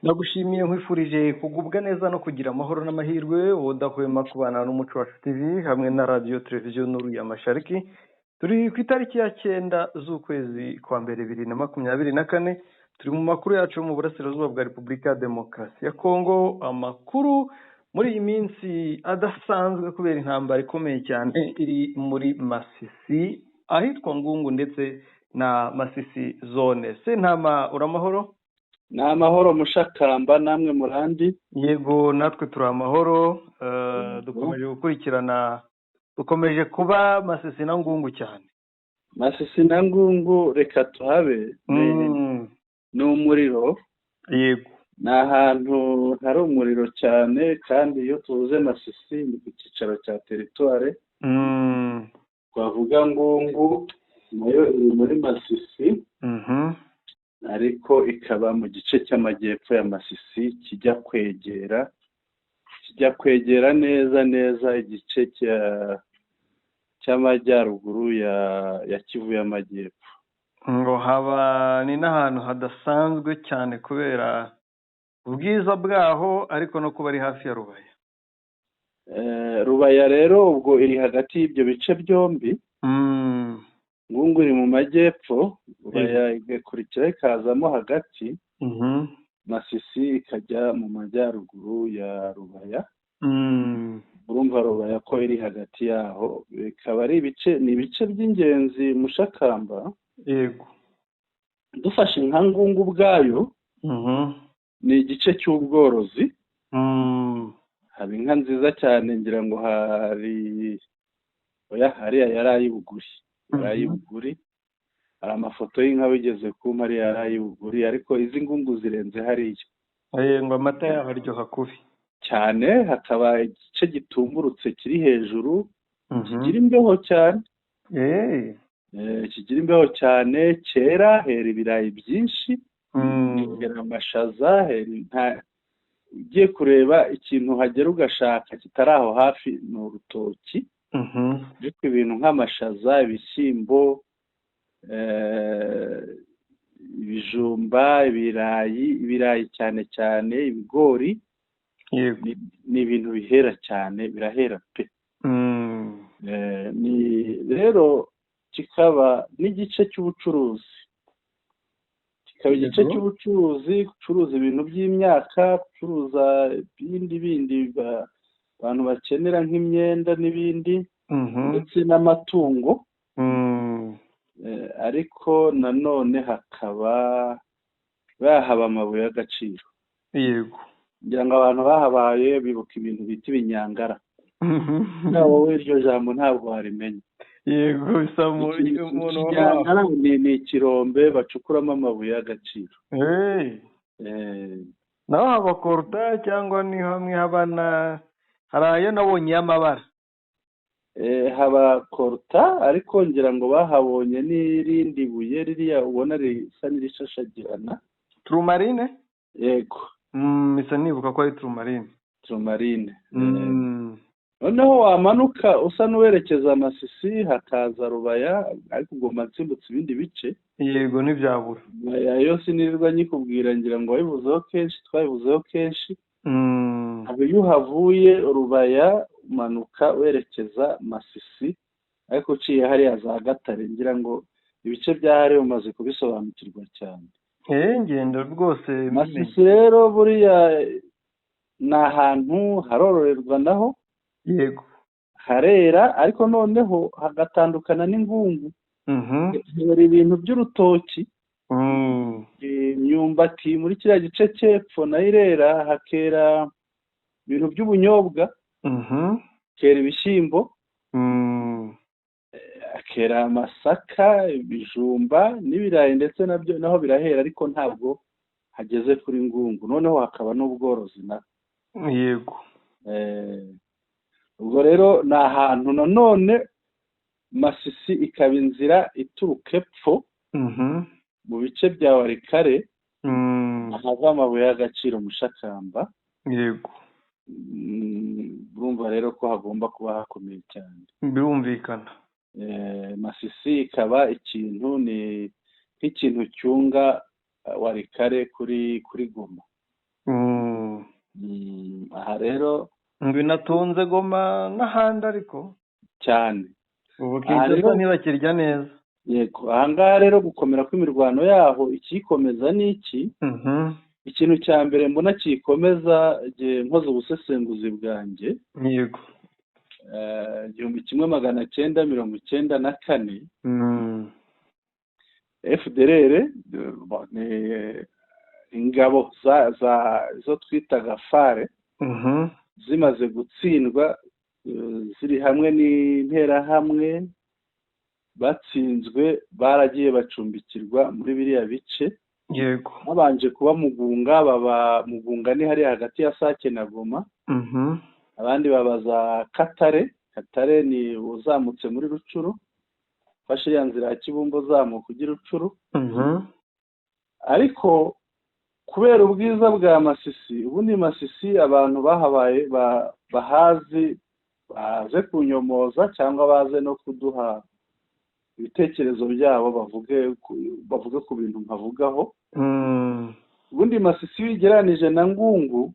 Ndagushimiye, nkwifurije kugubwa neza no kugira amahoro n'amahirwe, wowe udahwema kubana n'Umuco Wacu TV hamwe na Radiyo Televiziyo Nuru ya Mashariki. Turi ku itariki ya 9 z'ukwezi kwa mbere 2024, turi mu makuru yacu yo mu burasirazuba bwa Repubulika ya Demokarasi ya Kongo, amakuru muri iyi minsi adasanzwe kubera intambara ikomeye cyane iri muri Masisi, ahitwa Ngungu ndetse na Masisi zone. Sentama, uramahoro? Ni amahoro Mushakamba, namwe murandi? Yego, natwe turi amahoro, dukomeje gukurikirana, dukomeje kuba Masisi na Ngungu cyane. Masisi na Ngungu reka tuhabe, ni umuriro. Ni ahantu hari umuriro cyane, kandi iyo tuvuze Masisi ni ku cyicaro cya teritware. Twavuga Ngungu nayo iri muri Masisi, ariko ikaba mu gice cy'amajyepfo ya Masisi, kijya kwegera neza neza igice cy'amajyaruguru ya Kivu y'Amajyepfo. Ngo haba ni n'ahantu hadasanzwe cyane kubera ubwiza bwaho, ariko no kuba ari hafi ya Rubaya. Rubaya rero ubwo iri hagati y'ibyo bice byombi. Ngungu iri mu majyepfo, Rubaya igakurikira ikazamo hagati, Masisi ikajya mu majyaruguru ya Rubaya. Urumva Rubaya ko iri hagati yaho, bikaba ari ibice, ni ibice by'ingenzi, Mushakamba. Dufashe nka Ngungu ubwayo, ni igice cy'ubworozi. Haba inka nziza cyane, ngira ngo hari, oya, hariya yari ay'Ibuguri, yari ay'Ibuguri. Hari amafoto y'inka wigeze kumpa, ariya yari ay'Ibuguri, ariko izi Ngungu zirenze hariya. Ngo amata yaho aryoha kubi. Cyane. Hakaba igice gitumburutse kiri hejuru, kigira imbeho cyane. Kigira imbeho cyane, cyera, hera ibirayi byinshi, hera amashaza, hera ugiye kureba ikintu hagera ugashaka kitari aho hafi ni urutoki. Ariko ibintu nk'amashaza, ibishyimbo, ibijumba, ibirayi, ibirayi cyane cyane, ibigori, ni ibintu bihera cyane, birahera pe. Ni rero kikaba n'igice cy'ubucuruzi, kikaba igice cy'ubucuruzi, gucuruza ibintu by'imyaka, gucuruza ibindi bindi abantu bakenera nk'imyenda n'ibindi, ndetse n'amatungo. Ariko nanone hakaba bahaba amabuye y'agaciro. Ngira ngo abantu bahabaye bibuka ibintu bita ibinyangara. Nawe wowe iryo jambo ntabwo warimenya. Yego, bisa umuntu. Ikinyangara ni ikirombe bacukuramo amabuye y'agaciro. Naho haba coltan, cyangwa ni hamwe haba na hari ayo nabonye y'amabara? Haba coltan, ariko ngira ngo bahabonye n'irindi buye ririya ubona risa n'irishashagirana. Tourmaline? Yego. Bisa nibuka ko ari tourmaline. Tourmaline. Noneho wamanuka usa n'uwerekeza Masisi, hakaza Rubaya, ariko ugomba nsimbutse ibindi bice. Yego, ntibyabura. Rubaya yo sinirirwa nyikubwira, ngira ngo wabivuzeho kenshi, twabivuzeho kenshi. Haba iyo uhavuye Rubaya, umanuka werekeza Masisi, ariko uciye hariya za Gatare. Ngira ngo ibice bya hariya umaze kubisobanukirwa cyane. Ngenda rwose mbimenye. Masisi rero buriya ni ahantu harororerwa naho. Harera, ariko noneho hagatandukana n'Ingungu. Hera ibintu by'urutoki, imyumbati muri kiriya gice cy'epfo nayo irera, hakera ibintu by'ubunyobwa, hakera ibishyimbo, hakera amasaka, ibijumba n'ibirayi, ndetse nabyo naho birahera, ariko ntabwo hageze kuri Ngungu. Noneho hakaba n'ubworozi na ubwo rero ni ahantu nanone Masisi ikaba inzira ituruka epfo mu bice bya Walikale, ahava amabuye y'agaciro, Mushakamba. Urumva rero ko hagomba kuba hakomeye cyane. Birumvikana. Masisi ikaba ikintu, ni nk'ikintu cyunga Walikale kuri Goma. Aha rero ngo inatunze Goma n'ahandi ariko cyane ubu Kinshasa ntibakirya neza. Yego, aha ngaha rero gukomera kw'imirwano yaho ikikomeza ni iki? Ikintu cya mbere mbona kikomeza nkoze ubusesenguzi bwanjye, yego, 1994 FDLR ingabo zo twitaga FARE zimaze gutsindwa ziri hamwe n'interahamwe, batsinzwe baragiye bacumbikirwa muri biriya bice. Yego, babanje kuba Mugunga, baba Mugunga ni hariya hagati ya Sake na Goma. Abandi babaza Katare. Katare ni uzamutse muri Rucuru, ufashe ya nzira ya Kibumbo uzamuka ujya Rucuru. Ariko kubera ubwiza bwa Masisi, ubundi Masisi abantu bahabaye bahazi baze kunyomoza cyangwa baze no kuduha ibitekerezo byabo bavuge ku bintu nkavugaho. Ubundi Masisi wigeranije na Ngungu,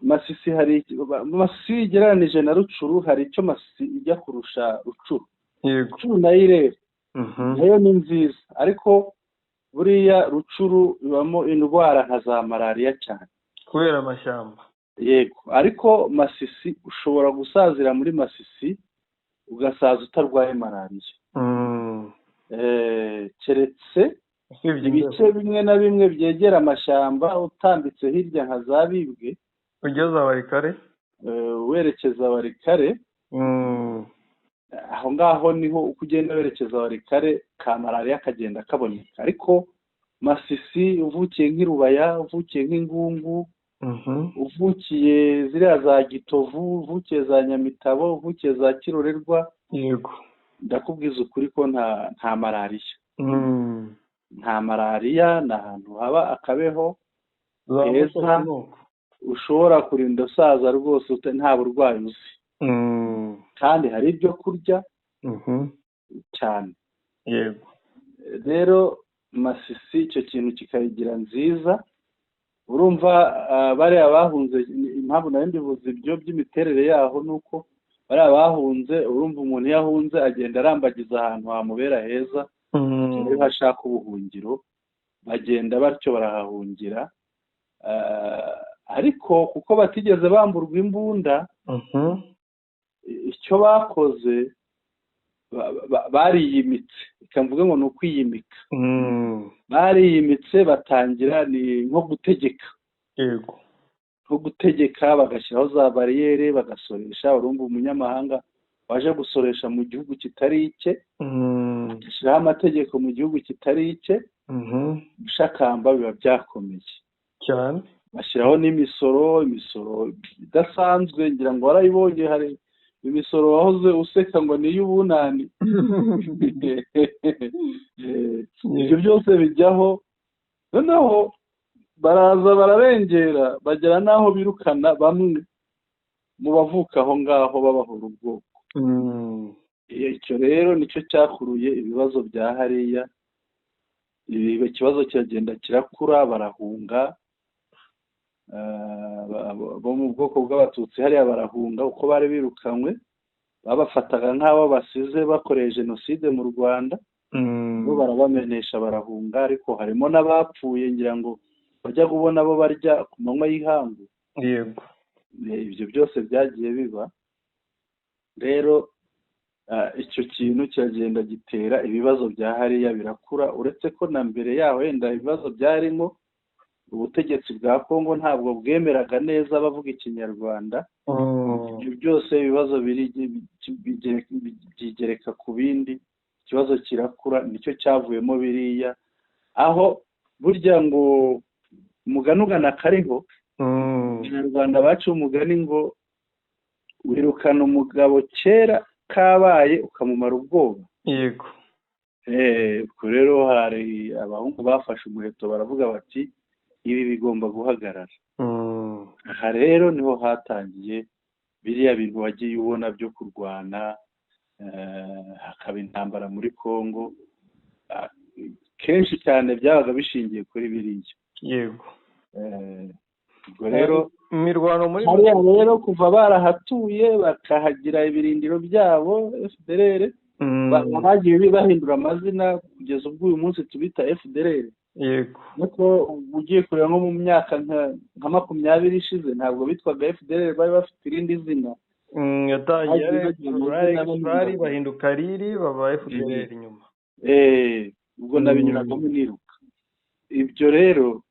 Masisi hari Masisi wigeranije na Rucuru, hari icyo Masisi ijya kurusha Rucuru. Yego, Rucuru nayo irera, nayo ni nziza, ariko buriya Rucuru ibamo indwara nka za malariya cyane kubera amashyamba. Yego, ariko Masisi ushobora gusazira muri Masisi ugasaza utarwaye malariya. Keretse ibice bimwe na bimwe byegera amashyamba, utambitse hirya nka za Bibwe ugeze Warikare, werekeza Warikare, aho ngaho niho uko ugenda werekeza Warikare ka malariya kagenda kaboneka. Ariko Masisi uvukiye nk'Irubaya, uvukiye nk'Ingungu, uvukiye ziriya za Gitovu, uvukiye za Nyamitabo, uvukiye za Kirorerwa, yego, ndakubwiza ukuri ko nta malariya. Nta malariya, ni ahantu haba akabeho heza, ushobora kurinda usaza rwose nta burwayi uzi. Kandi hari ibyo kurya cyane. Yego, rero Masisi icyo kintu kikayigira nziza. Urumva bariya bahunze, impamvu nari mbivuze ibyo by'imiterere yaho ni uko bariya bahunze, urumva umuntu iyo ahunze agenda arambagiza ahantu hamubera heza, niba ashaka ubuhungiro bagenda batyo barahahungira. Ariko kuko batigeze bamburwa imbunda, icyo bakoze bariyimitse, reka mvuge ngo ni ukwiyimika. Bariyimitse batangira ni nko gutegeka. Yego, nko gutegeka, bagashyiraho za bariyeri, bagasoresha. Urumva umunyamahanga waje gusoresha mu gihugu kitari icye, agashyiraho amategeko mu gihugu kitari icye, gushakamba biba byakomeye cyane. Bashyiraho n'imisoro, imisoro idasanzwe, ngira ngo warayibonye, hari imisoro wahoze useka ngo ni iy'ubunani. Ibyo byose bijyaho, noneho baraza bararengera, bagera n'aho birukana bamwe mu bavuka aho ngaho babahora ubwoko. Icyo rero nicyo cyakuruye ibibazo bya hariya. Ikibazo kiragenda kirakura, barahunga bo mu bwoko bw'Abatutsi hariya barahunga uko bari birukanywe, babafataga nk'abo basize bakoreye jenoside mu Rwanda, bo barabamenesha barahunga. Ariko harimo n'abapfuye, ngira ngo bajya kubona bo barya ku manywa y'ihangu. Yego, ibyo byose byagiye biba. Rero icyo kintu kiragenda gitera ibibazo bya hariya birakura, uretse ko na mbere yaho wenda ibibazo byarimo, ubutegetsi bwa Kongo ntabwo bwemeraga neza bavuga Ikinyarwanda. Ibyo byose ibibazo byigereka ku bindi, ikibazo kirakura, nicyo cyavuyemo biriya. Aho burya ngo umugani ugana kariho, Abanyarwanda baciye umugani ngo wirukana umugabo kera kabaye ukamumara ubwoba. Yego, ubwo rero hari abahungu bafashe umuheto baravuga bati ibi bigomba guhagarara. Aha rero niho hatangiye biriya bintu wagiye ubona byo kurwana, hakaba intambara muri Kongo, kenshi cyane byabaga bishingiye kuri biriya. Yego. Ubwo rero Imirwano muri hariya rero kuva barahatuye bakahagira ibirindiro byabo FDLR, bagiye bahindura amazina kugeza ubwo uyu munsi tubita FDLR. Ariko ugiye kureba nko mu myaka nka 20 ishize ntabwo bitwaga FDLR, bari bafite irindi zina. Yatangiye Bagiye bagira amazina bahindura. Bahinduka riri baba FDLR inyuma. Ubwo nabinyuragamo niruka. Ibyo rero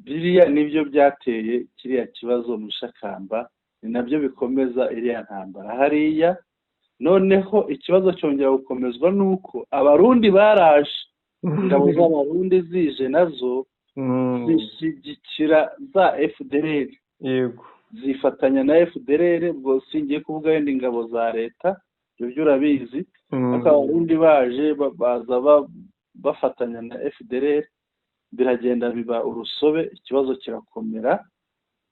biriya nibyo byateye kiriya kibazo mu Shakamba, ni nabyo bikomeza iriya ntambara hariya. Noneho ikibazo cyongera gukomezwa nuko Abarundi baraje, ingabo z'Abarundi zije nazo zishyigikira za FDLR. Zifatanya na FDLR. Ubwo singiye kuvuga wenda ingabo za leta, ibyo byo urabizi. Ariko Abarundi baje baza bafatanya na FDLR, biragenda biba urusobe, ikibazo kirakomera.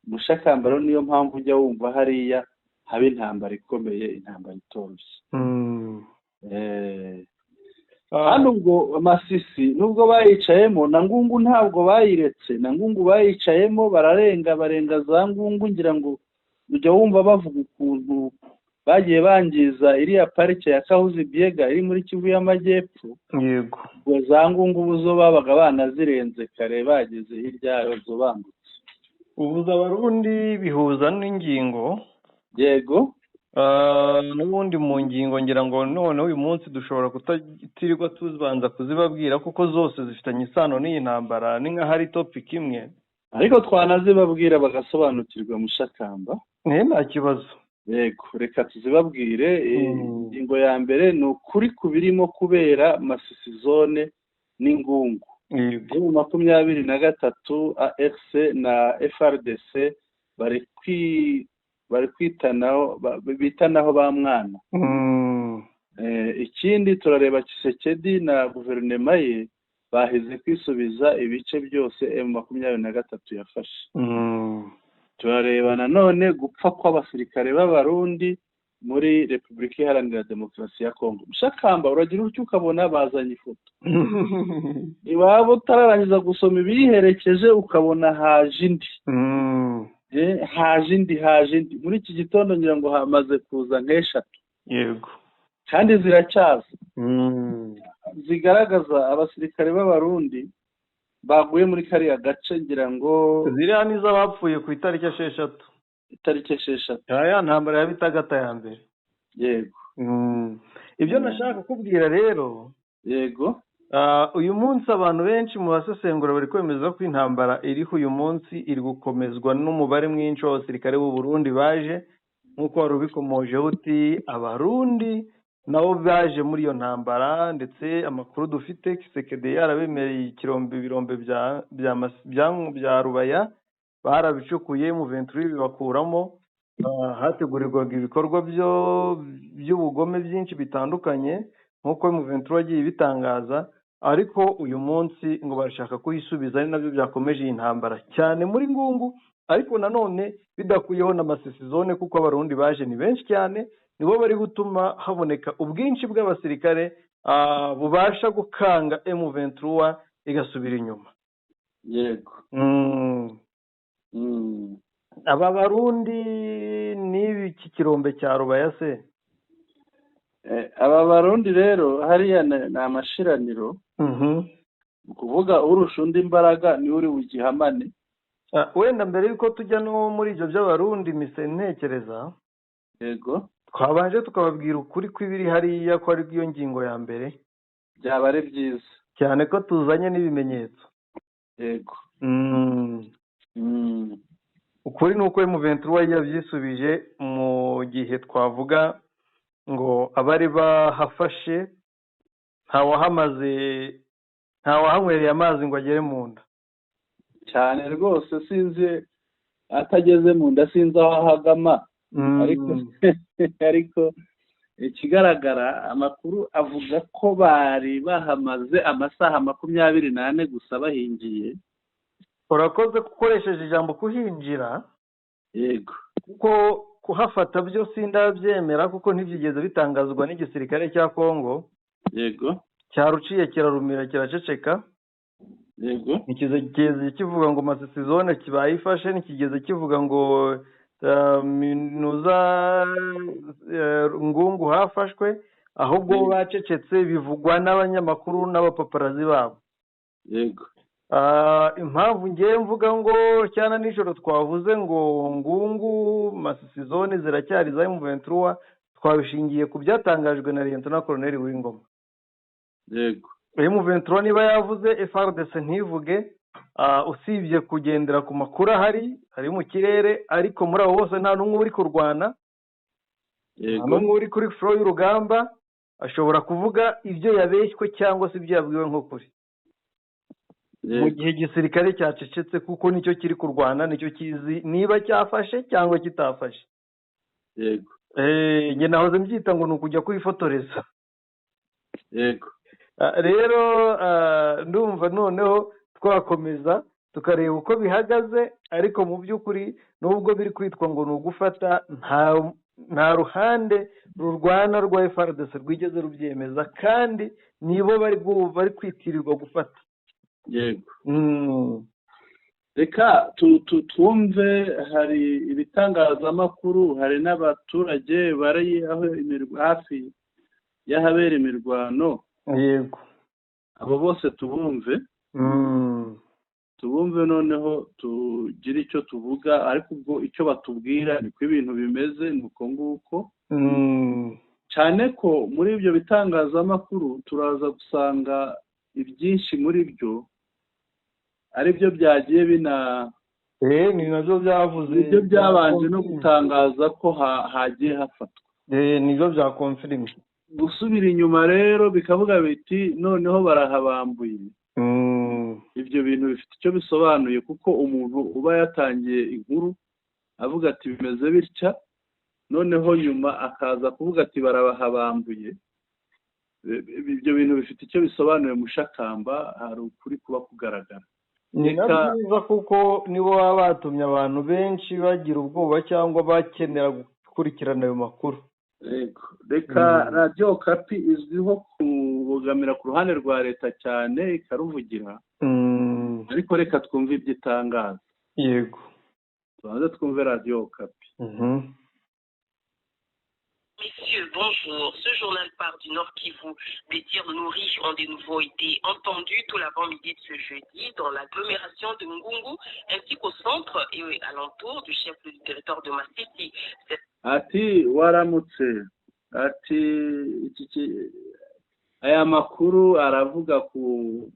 Mushakamba rero niyo mpamvu ujya wumva hariya haba intambara ikomeye, intambara itoroshye. Hano ubwo Masisi nubwo bayicayemo na Ngungu ntabwo bayiretse, na Ngungu bayicayemo bararenga, barenga za Ngungu. Ngira ngo ujya wumva bavuga ukuntu bagiye bangiza iriya parike ya Kahuzi Biega iri muri Kivu y'Amajyepfo. Ubwo za Ngungu ubu zo babaga banazirenze kare, bageze hirya yayo zo bambutse. Ubuza Abarundi bihuza n'ingingo. N'ubundi mu ngingo ngira ngo none uyu munsi dushobora kutirirwa tubanza kuzibabwira kuko zose zifitanye isano n'iyi ntambara, ni nk'aho ari topic imwe. Ariko twanazibabwira bagasobanukirwa, Mushakamba. Nta kibazo. Yego, reka tuzibabwire. Ingingo ya mbere ni ukuri ku birimo kubera Masisi zone n'Ingungu. M23 AFC na FARDC bari kwitanaho, bitanaho ba mwana. Ikindi turareba Tshisekedi na guverinoma ye bahize kwisubiza ibice byose M23 yafashe. Turareba nanone gupfa kw'abasirikare b'Abarundi muri Repubulika Iharanira Demokarasi ya Kongo. Mushakamba, uragira utyo ukabona bazanye ifoto, iwaba utararangiza gusoma ibiyiherekeje ukabona haje indi. Haje indi, haje indi. Muri iki gitondo ngira ngo hamaze kuza nk'eshatu. Kandi ziracyaza, zigaragaza abasirikare b'Abarundi baguye muri kariya gace, ngira ngo Ziriya ni iz'abapfuye ku itariki 6. Itariki 6. Ya ntambara ya Bitagata ya mbere. Ibyo nashaka kukubwira rero, uyu munsi abantu benshi mu basesengura bari kwemeza ko intambara iriho uyu munsi iri gukomezwa n'umubare mwinshi w'abasirikare b'u Burundi baje, nk'uko wari ubikomojeho uti Abarundi nabo baje muri iyo ntambara. Ndetse amakuru dufite, Tshisekedi yarabemereye ikirombe, ibirombe bya Rubaya barabicukuye, mu Ventura bibakuramo. Hategurirwaga ibikorwa by'ubugome byinshi bitandukanye nk'uko M23 yagiye ibitangaza. Ariko uyu munsi ngo barashaka kuyisubiza, ari nabyo byakomeje iyi ntambara cyane muri Ngungu, ariko nanone bidakuyeho na Masisi zone, kuko Abarundi baje ni benshi cyane, nibo bari gutuma haboneka ubwinshi bw'abasirikare bubasha gukanga M23 igasubira inyuma. Aba Barundi n'iki kirombe cya Rubaya se? Aba Barundi rero hariya ni amashiraniro. Ukuvuga urusha undi imbaraga niwe uri bugihamane. Wenda mbere yuko tujya no muri ibyo by'Abarundi, mise ntekereza twabanje tukababwira ukuri kw'ibiri hariya, ko ari iyo ngingo ya mbere. Byaba ari byiza. Cyane ko tuzanye n'ibimenyetso. Ukuri ni uko M23 yabyisubije mu gihe twavuga ngo abari bahafashe ntawahamaze, ntawahanywereye amazi ngo agere mu nda. Cyane rwose, sinzi atageze mu nda, sinzi aho ahagama. Ariko ikigaragara, amakuru avuga ko bari bahamaze amasaha 24 gusa bahingiye. Urakoze gukoresheje ijambo kuhinjira. Kuko kuhafata byo sindabyemera, kuko ntibyigeze bitangazwa n'igisirikare cya Kongo. Cyaruciye kirarumira kiraceceka. Yego. Ntikigeze kivuga ngo Masisi zone kibayifashe, ntikigeze kivuga ngo Minuza Ngungu hafashwe, ahubwo bacecetse, bivugwa n'abanyamakuru n'abapaparazi babo. Yego. Impamvu ngiye mvuga ngo cyane nijoro twavuze ngo Ngungu Masisi zone ziracyari za M23, twabishingiye ku byatangajwe na Lieutenant Colonel Wingoma. Yego. M23 niba yavuze, FARDC ntivuge, usibye kugendera ku makuru ahari ari mu kirere, ariko muri abo bose nta n'umwe uri kurwana. Yego. Nta n'umwe uri kuri front y'urugamba, ashobora kuvuga ibyo yabeshywe cyangwa se ibyo yabwiwe nk'ukuri. Mu gihe igisirikare cyacecetse, kuko nicyo kiri kurwana, nicyo kizi niba cyafashe cyangwa kitafashe. Yego. Njye nahoze mbyita ngo ni ukujya kwifotoreza. Yego. Rero ndumva noneho twakomeza tukareba uko bihagaze, ariko mu by'ukuri nubwo biri kwitwa ngo ni ugufata, nta ruhande rurwana rwa FARDC rwigeze rubyemeza, kandi nibo bari kwitirirwa gufata. Yego. Reka twumve, hari ibitangazamakuru, hari n'abaturage bari aho hafi y'ahabera imirwano. Yego. Abo bose tubumve. Tubumve noneho tugire icyo tuvuga, ariko ubwo icyo batubwira niko ibintu bimeze, nuko nguko. Cyane ko muri ibyo bitangazamakuru turaza gusanga ibyinshi muri byo ari byo byagiye bina ni nabyo byavuze, nibyo byabanje no gutangaza ko hagiye hafatwa. Nibyo bya confirm. Gusubira inyuma rero bikavuga biti noneho barahabambuye. Ibyo bintu bifite icyo bisobanuye, kuko umuntu uba yatangiye inkuru avuga ati bimeze bitya, noneho nyuma akaza kuvuga ati barabahabambuye, ibyo bintu bifite icyo bisobanuye. Mushakamba hari ukuri kuba kugaragara. Ni na byiza kuko nibo baba batumye abantu benshi bagira ubwoba cyangwa bakenera gukurikirana ayo makuru. Reka Radiyo Okapi izwiho kubogamira ku ruhande rwa leta cyane, ikaruvugira, ariko reka twumve ibyo itangaza. Yego. Tubanze twumve Radiyo Okapi. Messieurs, bonjour. Ce journal part du Nord Kivu. Des tirs nourris ont de nouveau été entendus tout l'avant-midi de ce jeudi dans l'agglomération de Ngungu ainsi qu'au centre et alentour du chef du territoire de Masisi. Ati waramutse, ati aya makuru aravuga ku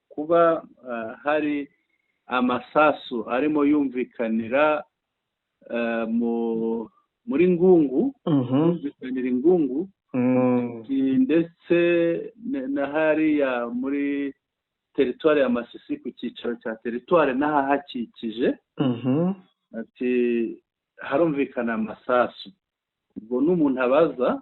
kuba hari amasasu arimo yumvikanira muri Ngungu, yumvikanira Ngungu, ndetse na hariya muri teritwari ya Masisi ku cyicaro cya teritwari n'ahahakikije. Ati harumvikana amasasu, ubwo n'umuntu abaza.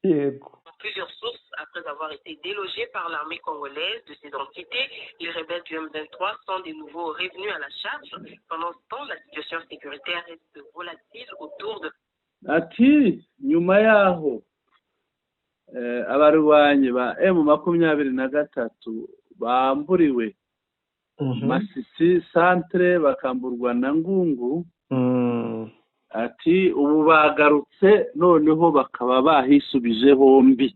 Yego. Plusieurs sources, après avoir été délogés par l'armée congolaise de ces entités, les rebelles du M23 sont de nouveau revenus à la charge. Pendant ce temps, la situation sécuritaire reste volatile autour de... Ati nyuma yaho abarwanyi ba M23 bamburiwe Masisi centre, bakamburwa na Ngungu, ati ubu bagarutse noneho bakaba bahisubije bombi.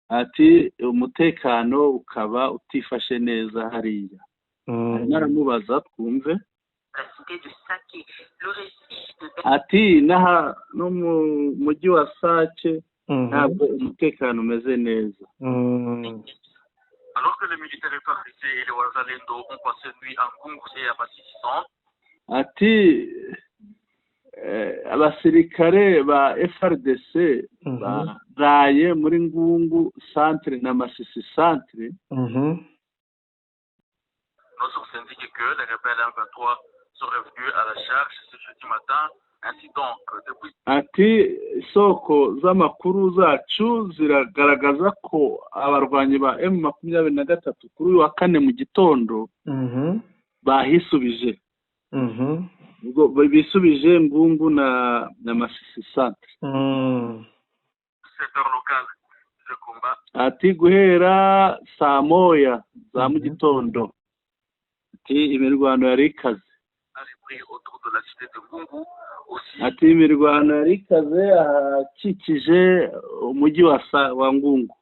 Ati umutekano ukaba utifashe neza hariya. Naramubaza twumve. Ati naha no mu mujyi wa Sake ntabwo umutekano umeze neza. Alors que les militaires FARDC et les Wazalendo ont passé nuit à Ngungu et à Masisi centre. Ati abasirikare ba FARDC baraye muri Ngungu centre na Masisi centre. Nos sources indiquent que les rebelles M23 sont revenus à la charge ce jeudi matin. Ainsi donc, depuis... Ati isoko z'amakuru zacu ziragaragaza ko abarwanyi ba M23 kuri uyu wa kane mu gitondo bahisubije. Ubwo bisubije Ngungu na Masisi centre. Secteur local de combat. Ati guhera saa moya za mu gitondo, ati imirwano yari ikaze. A repris autour de la cité de Ngungu. Aussi, Ati imirwano yari ikaze ahakikije umujyi wa Ngungu.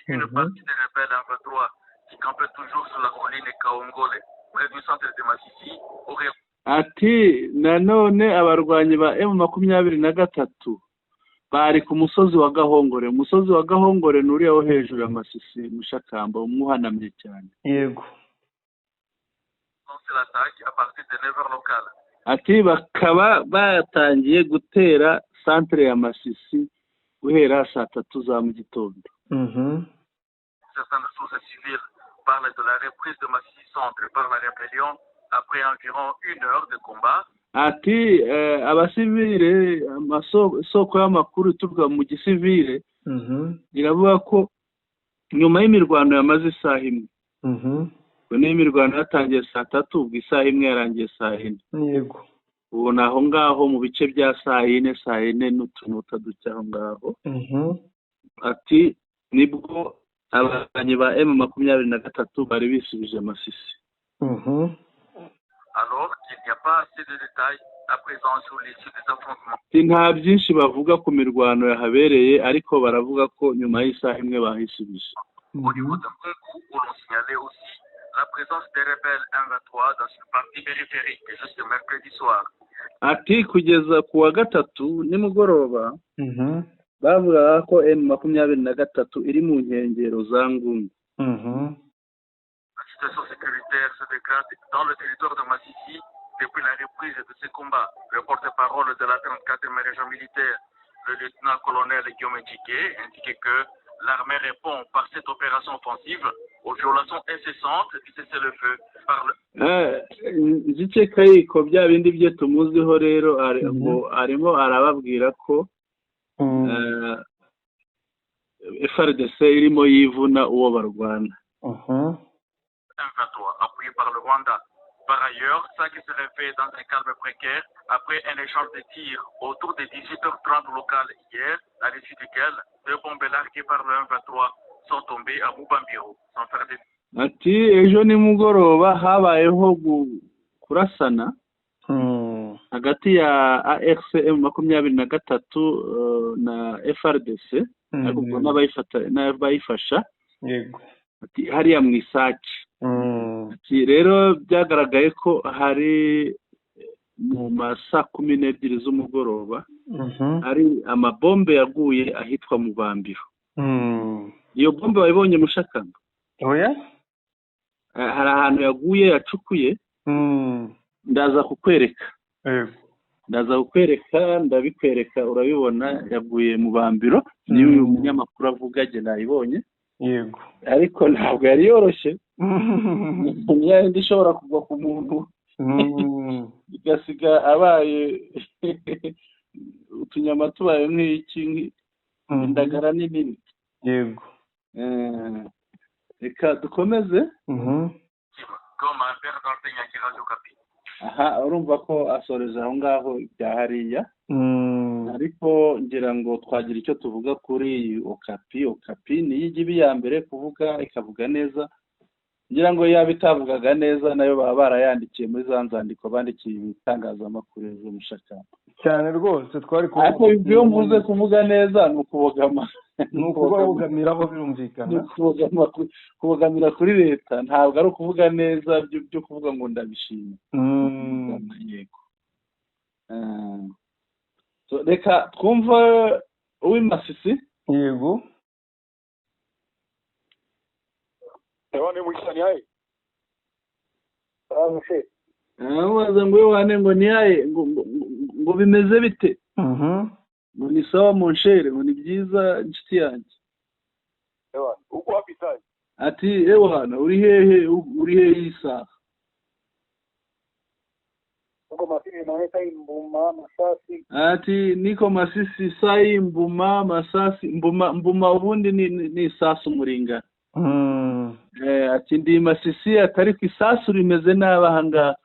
Une partie des rebelles M23 qui campaient toujours sur la colline Kaongole, près du centre de Masisi, aurait Ati nanone abarwanyi ba M23 bari ku musozi wa Gahongore. Umusozi wa Gahongore ni uriya wo hejuru ya Masisi, Mushakamba, umuhanamye cyane. Lancé l'attaque à partir de 9 heures locales. Ati bakaba batangiye gutera centre ya Masisi guhera saa 3 za mu gitondo. Certaines sources civiles parlent de la reprise de Masisi Centre par la rébellion après environ une heure de combat. Ati abasivile, isoko y'amakuru ituruka mu gisivile iravuga ko nyuma y'imirwano yamaze isaha imwe, ubwo niyo imirwano yatangiye saa 3, ubwo isaha imwe yarangiye saa 4. Ubu ni aho ngaho mu bice bya saa 4, saa 4 n'utunota duke aho ngaho. Ati nibwo abarwanyi ba M23 bari bisubije Masisi. Alors qu'il n'y a pas assez de détails à présent sur l'issue des affrontements. Ati nta byinshi bavuga ku mirwano yahabereye, ariko baravuga ko nyuma y'isaha imwe bahisubije. Au niveau de Ngungu, où l'on signalait aussi la présence des rebelles M23 dans une partie périphérique jusque mercredi soir. Ati kugeza ku wa gatatu nimugoroba bavugaga ko M23 iri mu nkengero za Ngungu. La situation sécuritaire se dégrade dans le territoire de Masisi depuis la reprise de ces combats. Le porte-parole de la 34e région militaire, le lieutenant-colonel Guillaume Ndjike, indiquait que l'armée répond par cette opération offensive aux violations incessantes du cessez-le-feu par le Nzike Kayiko, bya bindi bye tumuziho rero, ngo arimo arababwira ko FARDC irimo yivuna uwo barwana. M23, appuyé par le Rwanda. Par ailleurs, Sake s'est réveillé dans un calme précaire après un échange de tirs autour des 18h30 locales hier, à l'issue duquel deux bombes larguées par le M23 sont tombées à Mubambiro, sans faire de Ati ejo nimugoroba habayeho kurasana hagati ya AFC M23 na FARDC, ariko ubwo n'abayifasha. Ati hariya mu Isake. Ati rero byagaragaye ko hari mu ma saa 12 z'umugoroba hari amabombe yaguye ahitwa mu Bambiro. Iyo bombe wayibonye, Mushakamba? Oya. Hari ahantu yaguye yacukuye. Ndaza kukwereka. Ndaza kukwereka, ndabikwereka, urabibona. Yaguye mu Bambiro, niyo uyu munyamakuru avuga, jye nayibonye. Ariko ntabwo yari yoroshye, ni yindi ishobora kugwa ku muntu igasiga abaye utunyama tubaye nk'iki, indagara nini. Reka dukomeze. Comme un père dans le Nyaki Radio Okapi. Aha urumva ko asoreza aho ngaho ibya hariya. Ariko ngira ngo twagira icyo tuvuga kuri iyi Okapi. Okapi niyo ijya iba iya mbere kuvuga, ikavuga neza. Ngira ngo yaba itavugaga neza, nayo baba barayandikiye muri za nzandiko bandikiye ibitangazamakuru ejo, Mushakamba. Cyane rwose, twari Ariko iyo mvuze kuvuga neza ni ukubogama. Ni ukubabogamiraho, birumvikana. Ni ukubogama, kubogamira kuri leta, ntabwo ari ukuvuga neza byo kuvuga ngo ndabishima. Yego. So, reka twumve uw'i Masisi. Yego. Ewane mwisani hai. Aramubaza ngo yohane ngo niyaye ngo bimeze bite? Ngo ni sawa mon cher, ngo ni byiza inshuti yanjye. Ewane, uko wapi sasa? Ati ewana, uri hehe, uri hehe iyi saha? Uko Masisi naoneka Mbuma Masasi. Ati niko Masisi sai, Mbuma Masasi. Mbuma, Mbuma ubundi ni isasu umuringa. Ati ndi Masisi, atari ku isasu rimeze nabi aha ngaha.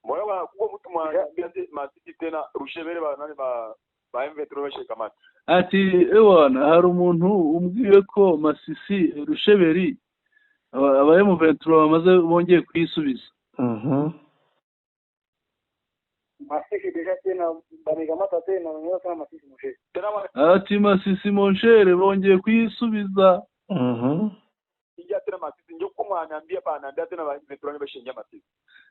Mbona kuko mtu mwanaambia Masisi tena Rushebere ba nani ba M23 bashikamata. Ati ewana hari umuntu umbwiye ko Masisi Rusheberi aba M23 bamaze bongeye kuyisubiza. Masisi deja tena bamekamata tena wengine sana Masisi moshere. Ati Masisi moshere bongeye kuyisubiza. Ijya tena Masisi njo kumwanaambia bana tena ba M23 bashinja Masisi.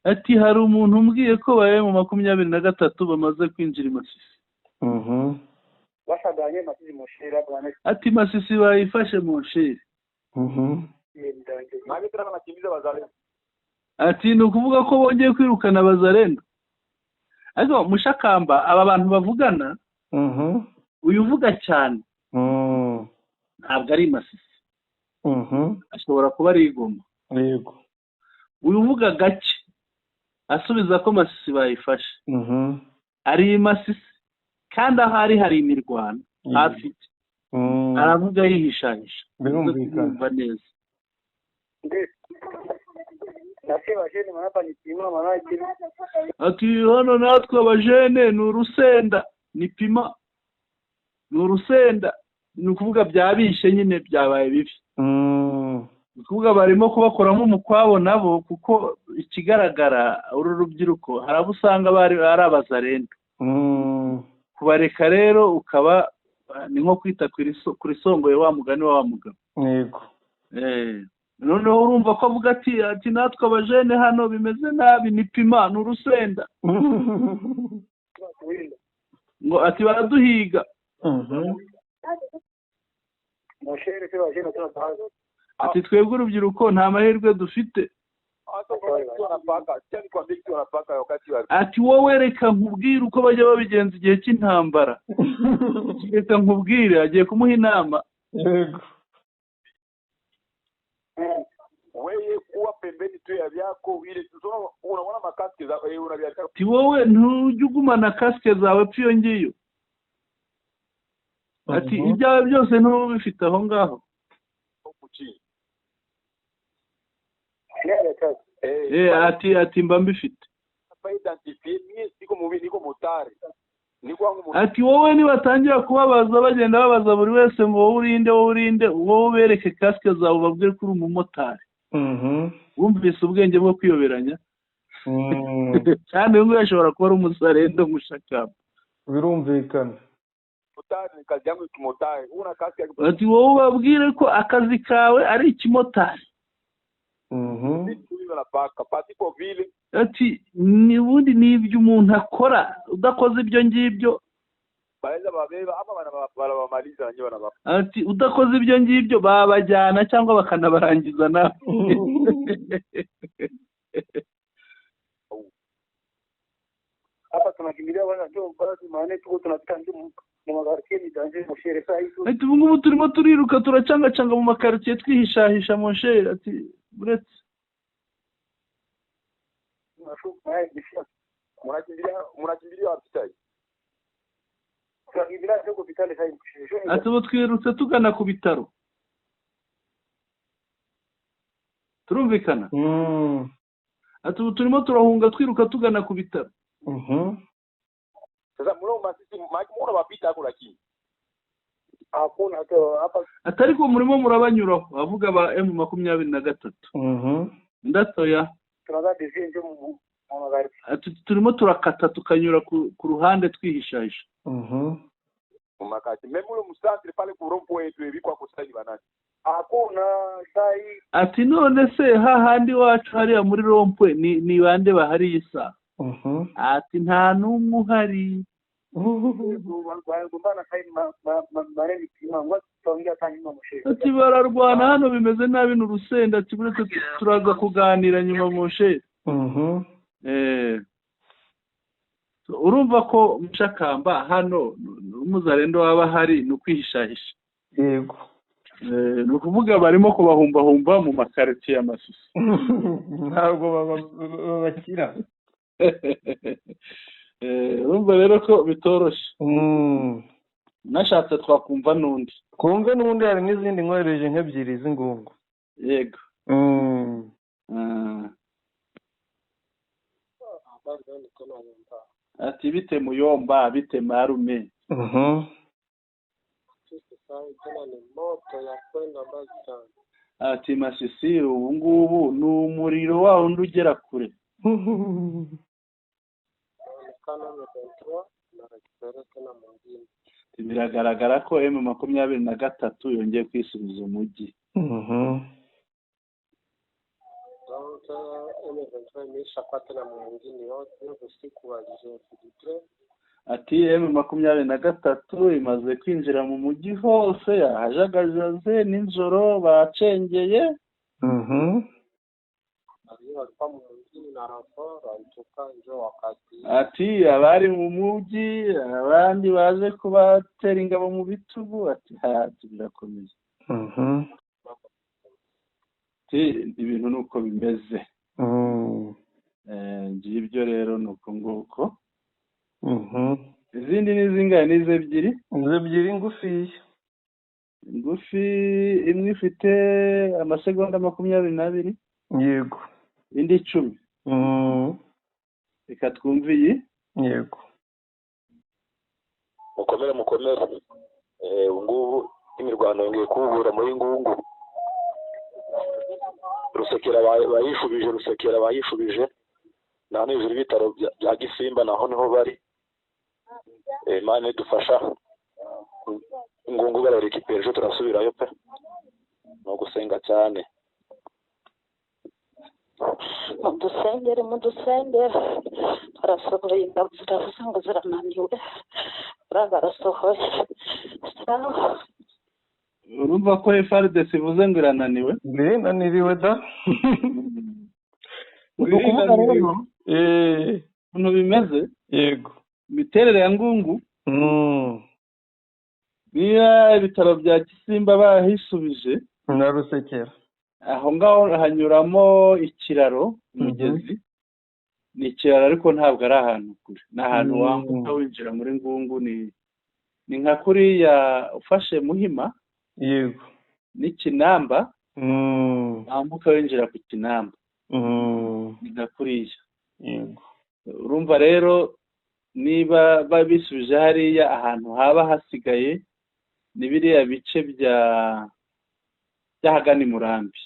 Ati hari umuntu umbwiye ko ba M23 bamaze kwinjira Masisi. Bashaganye Masisi moshere bana. Ati Masisi bayifashe moshere. Mabe tena bakimbiza bazalendo. Ati ni ukuvuga ko bongeye kwirukana bazalendo. Ariko Mushakamba aba bantu bavugana uyu uvuga cyane ntabwo ari Masisi. Ashobora kuba ari Igoma. Yego. Uyu uvuga gake asubiza ko Masisi bayifashe. Ari Masisi kandi aho ari hari imirwano hafi. Aravuga yihishahisha. Birumvikana neza. Ati hano natwe abajene ni urusenda ni pima ni urusenda ni ukuvuga byabishe nyine byabaye bibi. Ni ukuvuga barimo kubakoramo umukwabo nabo kuko ikigaragara uru rubyiruko hari abo usanga bari ari abazarendo. Kubareka rero ukaba ni nko kwita kuri songoye wa mugani wa mugabo. Yego. Noneho urumva ko avuga ati natwe abajene hano bimeze nabi ni pima ni urusenda. Ngo ati baraduhiga. Ati twebwe urubyiruko nta mahirwe dufite. Ati wowe reka nkubwire uko bajya babigenza igihe cy'intambara. Reka nkubwire agiye kumuha inama. Yego. Wewe kuwa pembeni tu ya vyako ile unaona makaske za unaviacha. Ati wowe ntujya ugumana kaske zawe pyo ngiyo. Ati ibyawe byose ntubifite aho ngaho. Ati mba mbifite. Ati wowe nibatangira kubabaza bagenda babaza buri wese ngo wowe urinde wowe urinde wowe bereke kaske zawe ubabwire ko uri umumotari. Wumvise ubwenge bwo kwiyoberanya. Kandi uyu ashobora kuba ari umusarendo Mushakamba. Birumvikana. Ati wowe ubabwire ko akazi kawe ari ikimotari. Ati ni ubundi n'ibyo umuntu akora udakoze ibyo ngibyo. Ati udakoze ibyo ngibyo babajyana cyangwa bakanabarangiza nawe. Ati ubu ngubu turimo turiruka turacangacanga mu makaritsiye twihishahisha moshere. Ati uretse Ati ubu twirutse tugana ku bitaro. Turumvikana? Ati ubu turimo turahunga twiruka tugana ku bitaro. Atari ko murimo murabanyuraho avuga ba M23. Ndatoya. Ati turimo turakata tukanyura ku ruhande twihishahisha. Ati none se hahandi wacu hariya muri rompwe ni bande bahari isa? Ati nta n'umwe uhari. Ati bararwana hano bimeze nabi n'urusenda. Ati buretse turaza kuganira nyuma moshe. Urumva ko Mushakamba hano umuzarendo waba hari ni ukwihishahisha. Yego. Ni ukuvuga barimo kubahumbahumba mu makaritsiye ya Masisi. Ntabwo babakira. Urumva rero ko bitoroshe. Nashatse twakumva n'undi. Kumve n'undi hari n'izindi nkoreje nk'ebyiri z'ingungu. Yego. Habari gani tena nyumba? Ati bite muyomba, bite marume? Sisi sasa tena ni moto ya kwenda mbali sana. Ati Masisi ubu ngubu ni umuriro wa wundi ugera kure. Inaonekana M23 na récupérer tena mwingine. Biragaragara ko M23 yongeye kwisubiza umujyi. Donc M23 imeisha kwa tena mwingine yote, usiku walijiinfiltrer. Ati M23 imaze kwinjira mu mujyi hose, yahajagajaze nijoro bacengeye. Walio walikuwa mwingine na renfort walitoka njo wakati. Ati abari mu mujyi abandi baje kubatera ingabo mu bitugu, ati hati birakomeye. Ati ibintu nuko bimeze. Ngibyo rero nuko nguko. Izindi ni zingahe? Ni ebyiri. Ebyiri ngufi. Ngufi, imwe ifite amasegonda 22. Yego. Indi 10. Reka twumve iyi. Yego. Mukomere mukomere. Ubu ngubu imirwano yongeye kubura muri Ngungu. Rusekera bayishubije, Rusekera bayishubije. Na hano hejuru y'ibitaro bya Gisimba naho niho bari. Imana idufasha. Ngungu bararekipera ejo turasubirayo pe. No gusenga cyane. Mudusengere, mudusengere, barasohoye ingabo ziravuze ngo zirananiwe, barasohoye. Urumva ko FARDC ivuze ngo irananiwe? Irananiriwe da. Ukuvuga rero ukuntu bimeze. Yego. Imiterere ya Ngungu, niba ibitaro bya Gisimba bahisubije na Rusekera, aho ngaho hanyuramo ikiraro, umugezi. Ni ikiraro ariko ntabwo ari ahantu kure, ni ahantu wambuka winjira muri Ngungu. Ni nka kuriya ufashe Muhima. Yego. N'ikinamba, wambuka winjira ku Kinamba. Ni nka kuriya. Yego. Urumva rero niba babisubije hariya, ahantu haba hasigaye ni biriya bice bya by'ahagana i Murambi.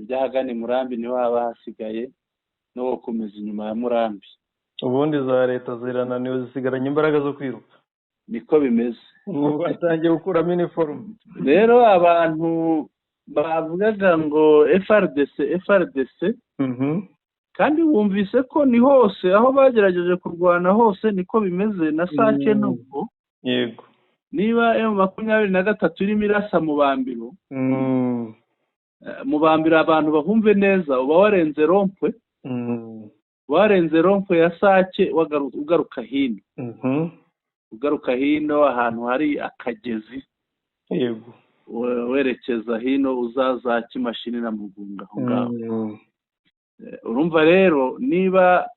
By'ahagana i Murambi niho haba hasigaye, no gukomeza inyuma ya Murambi. Ubundi za leta zirananiwe, zisigaranye imbaraga zo kwiruka. Niko bimeze. Ubu batangiye gukuramo iniforume. Rero abantu bavugaga ngo FARDC FARDC, kandi wumvise ko ni hose aho bagerageje kurwana hose niko bimeze, na Sake nuko. Yego. Niba M23 irimo irasa mu Bambiro, mu Bambiro abantu bahumve neza, uba warenze rompwe, warenze rompwe ya Sake ugaruka hino. Ugaruka hino ahantu hari akagezi. Yego. Werekeza hino uzaza Kimashini na Mugunga aho ngaho. Urumva rero niba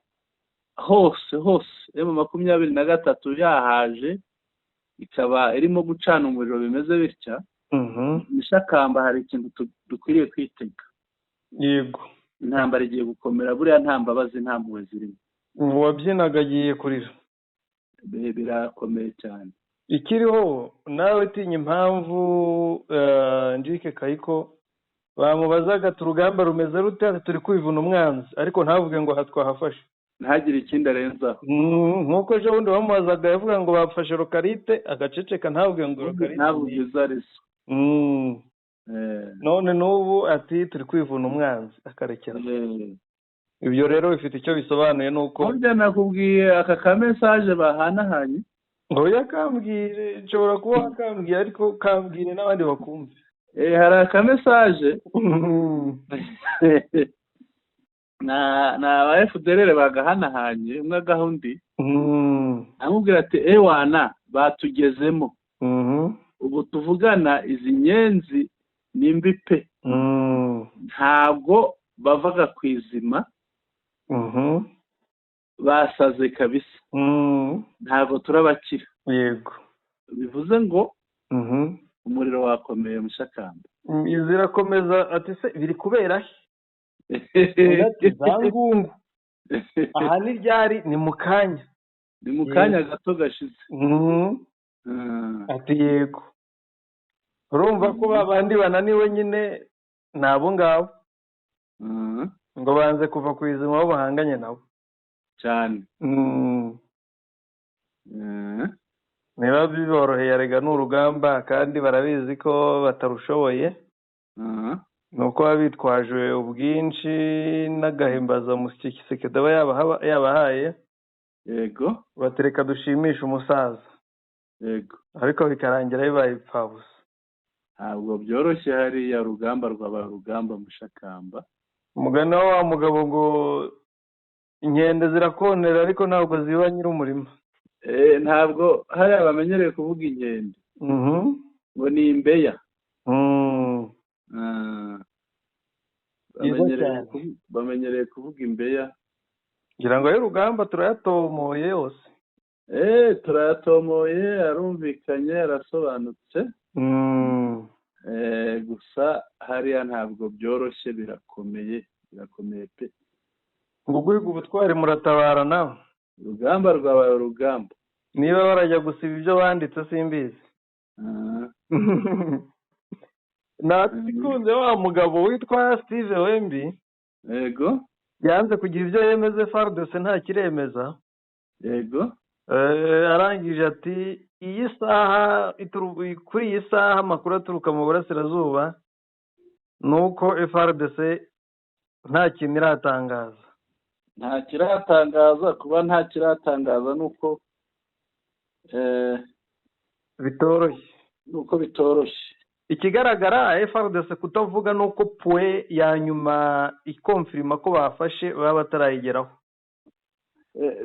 hose hose M23 yahaje ikaba irimo gucana umuriro bimeze bitya, Mishakamba hari ikintu dukwiriye kwitega. Yego. Intambara igiye gukomera, buriya nta mbabazi nta mpuhwe zirimo. Uwabyinaga agiye kurira. Birakomeye cyane. Ikiriho nawe tinya impamvu Njike Kayiko bamubazaga urugamba rumeze rute, turi kwivuna umwanzi, ariko ntavuge ngo aha twahafashe, ntagire ikindi arenzaho. Nkuko ejo bundi bamubazaga yavuga ngo bafashe Rokarite, agaceceka ntavuge ngo Rokarite, ntavuge izo arizo. None n'ubu ati turi kwivuna umwanzi, akarekera. Ibyo rero bifite icyo bisobanuye nuko burya nakubwiye aka ka message bahanahanye. Oya kambwire, nshobora kuba wakambwiye ariko kambwire n'abandi bakumve. Hari aka message na ba FDLR bagahanahanye, umwe agaha undi, amubwira ati ewana batugezemo, ubu tuvugana izi nyenzi ni mbi pe, ntabwo bavaga ku izima, basaze kabisa, ntabwo turabakira. Yego. Bivuze ngo umuriro wakomeye Mushakamba. Zirakomeza ati se biri kubera he? Za Ngungu. Aha ni ryari? Ni mu kanya, ni mu kanya gato gashize. Ati yego. Urumva ko babandi bananiwe nyine ni abo ngabo, ngo banze kuva ku izima aho bahanganye nabo cyane. Niba biboroheye arega ni urugamba, kandi barabizi ko batarushoboye. Ni uko baba bitwaje ubwinshi n'agahimbazamusyi Tshisekedi aba yabahaye. Yego, batereka dushimisha umusaza. Yego, ariko bikarangira bibaye ipfabusa. Ntabwo byoroshye hariya, rugamba rwaba rugamba mushakamba. Umugani wa mugabo ngo inkende zirakonera ariko ntabwo ziba nyir'umurima. Ntabwo hariya bamenyereye kuvuga inkende, ngo ni imbeya. Bamenyereye kuvuga imbeya. Ngira ngo y'urugamba turayatomoye yose. Turayatomoye, arumvikanye, arasobanutse. Gusa hariya ntabwo byoroshye, birakomeye, birakomeye pe. Ngo guhiga ubutwari muratabara nawe. Urugamba rwabaye urugamba. Niba barajya gusiba ibyo banditse simbizi. Natikunze wa mugabo witwa Steve Wembi. Yego, yanze kugira ibyo yemeze, FARDC nta kiremeza. Yego, arangije ati iyi saha kuri iyi saha amakuru aturuka mu burasirazuba nuko FARDC nta kintu iratangaza. Nta kiratangaza. Kuba nta kiratangaza nuko bitoroshye, nuko bitoroshye. Ikigaragara FARDC kutavuga nuko pwe ya nyuma ikonfirma ko bafashe baba batarayigeraho.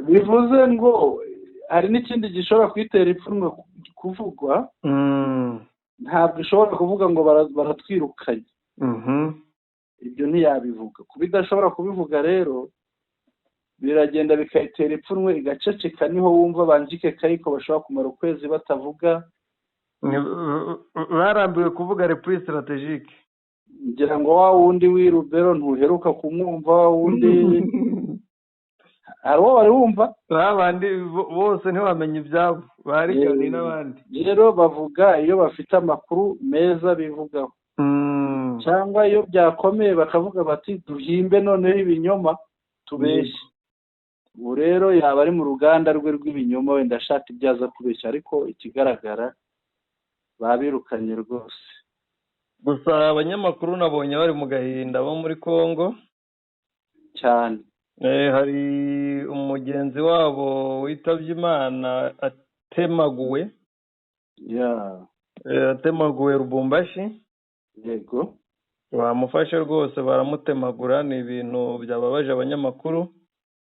Bivuze ngo hari n'ikindi gishobora kwitera ipfunwe kuvugwa. Ntabwo ishobora kuvuga ngo baratwirukanye. Ibyo ntiyabivuga. Kuba idashobora kubivuga rero biragenda bikayitera ipfunwe igaceceka. Niho wumva banjike kayiko bashobora kumara ukwezi batavuga. Barambiwe kuvuga repli strategique. Ngira ngo wa wundi w'Irubero ntuheruka kumwumva, wa wundi hari uwo wari wumva, babandi bose ntiwamenya ibyabo, bari kandi n'abandi. Rero bavuga iyo bafite amakuru meza bivugaho, cyangwa iyo byakomeye bakavuga bati duhimbe noneho ibinyoma tubeshye. Ubu rero yaba ari mu ruganda rwe rw'ibinyoma, wenda ashaka ibyo aza kubeshya, ariko ikigaragara babirukanye rwose. Gusa abanyamakuru nabonye bari mu gahinda bo muri Kongo cyane. Hari umugenzi wabo witabye Imana atemaguwe. Atemaguwe Lubumbashi. Yego, bamufashe rwose baramutemagura. Ni ibintu byababaje abanyamakuru.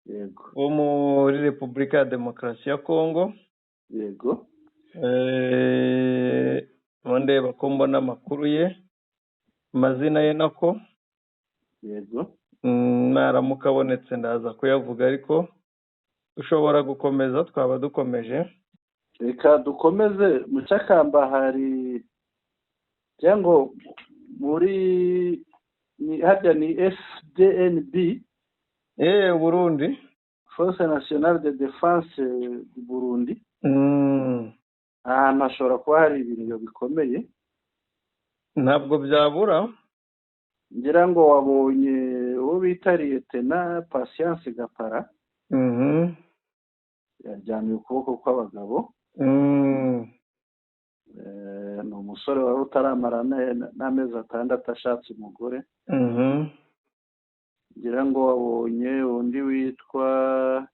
Yego, bo muri Repubulika ya Demokarasi ya Kongo. Yego, ndeba ko mbona amakuru ye, amazina ye nako. Yego, naramuka abonetse ndaza kuyavuga, ariko ushobora gukomeza, twaba dukomeje. Reka dukomeze. Mucakamba hari cyangwa muri ni harya ni FDNB, Burundi, Force Nationale de Défense du Burundi. Ahantu hashobora kuba hari ibintu bikomeye, ntabwo byabura. Ngira ngo wabonye uwo bita Lieutenant Patience Gapara. Yaryamiye ukuboko kw'abagabo. Ni umusore wari utaramara n'amezi 6 ashatse umugore. Ngira ngo wabonye undi witwa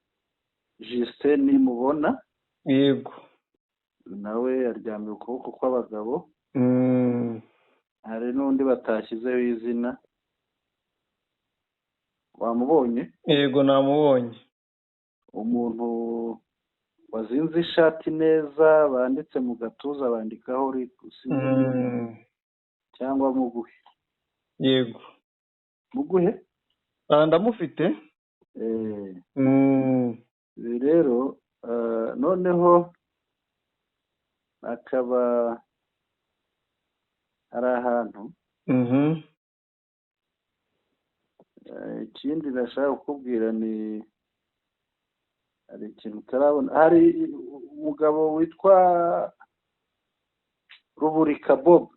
Justin Nimubona. Yego, nawe yaryamiye ukuboko kw'abagabo. Hari n'undi batashyizeho izina, wamubonye? Yego, namubonye. Umuntu wazinze ishati neza, banditse mu gatuza bandikaho cyangwa muguhe. Yego, muguhe ndamufite. Rero noneho akaba ari ahantu Ikindi nashaka kukubwira ni hari ikintu utarabona, hari umugabo witwa Ruburika Bob.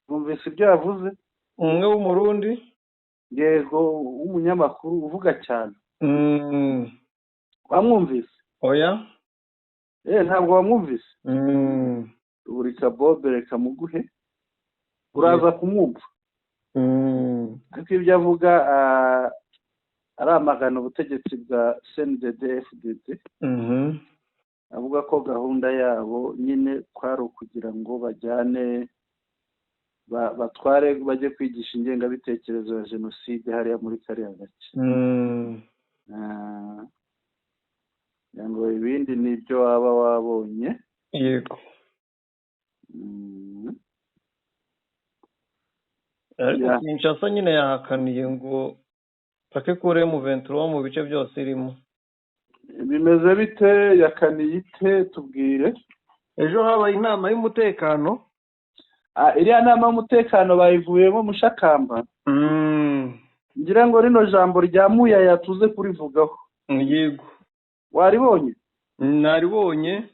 Numvise ibyo yavuze. Umwe w'Umurundi? Yego, w'umunyamakuru uvuga cyane. Wamwumvise? Oya. Ntabwo wamwumvise. Ruburika Bob, reka muguhe, uraza kumwumva. Ariko ibyo avuga aramagana ubutegetsi bwa CNDD FDD, avuga ko gahunda yabo nyine kwari ukugira ngo bajyane batware bajye kwigisha ingengabitekerezo ya jenoside hariya muri kariya gace. Ngo ibindi ni ibyo waba wabonye. Yego. Ariko Kinshasa nyine yahakaniye ngo pake kure M23 mu bice byose irimo. Bimeze bite? Yakaniye ite? Tubwire. Ejo habaye inama y'umutekano. Iriya nama y'umutekano bayivuyemo Mushakamba. Ngira ngo rino jambo rya Muyaya tuze kurivugaho. Yego. Waribonye? Naribonye.